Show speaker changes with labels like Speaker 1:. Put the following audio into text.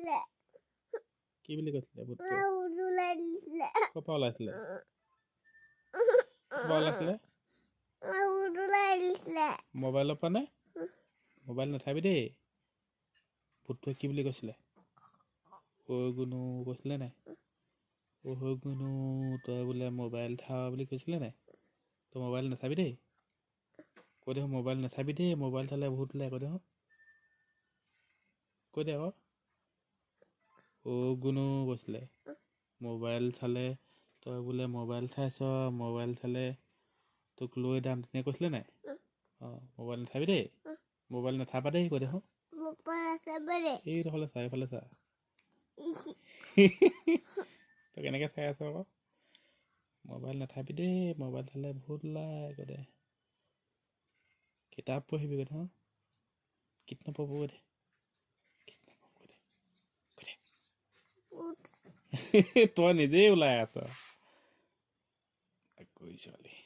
Speaker 1: দিছিলে।
Speaker 2: কি বুলি কৈছিলে ভূতটোৱে?
Speaker 1: ভূত ওলাই দিছিলে।
Speaker 2: ক'ৰ পৰা ওলাইছিলে? ক'ৰ পৰা ওলাইছিলে?
Speaker 1: ভূত ওলাই দিছিলে।
Speaker 2: মোবাইলৰ পৰা নে? মোবাইল নাচাবি দেই। ভূতটোৱে কি বুলি কৈছিলে? ঐ গুণু কৈছিলে নাই? ঐ গুণু, তই বোলে মোবাইল চাৱ বুলি কৈছিলে নাই? তই মোবাইল নাচাবি দেই। কৈ দে, মোবাইল নাচাবি দেই, মোবাইল চালে ভূত ওলাই। কৈ দে, কৈ দে আকৌ। অ' গুণু কৈছিলে, মোবাইল চালে, তই বোলে মোবাইল চাইছ, মোবাইল চালে তোক লৈ যাম, তেনেকৈ কৈছিলে নাই? অঁ, মোবাইল নাচাবি দেই, মোবাইল নাচাবা দেই, কৈ দে।
Speaker 1: মোবাইল নাচাবা দেই।
Speaker 2: এইডোখৰলৈ চা, এইফালে চা। তই কেনেকৈ চাই আছ আকৌ? মোবাইল নাচাবি দেই, মোবাইল চালে ভূত ওলাই, কৈ দে। কিতাপ পঢ়িবি, কৈ দে। কৃষ্ণ প্ৰভু কৈ দে, কৃষ্ণ প্ৰভু কৈ দে, কৈ দে। তই নিজেই ওলাই আছ। ছোৱালী।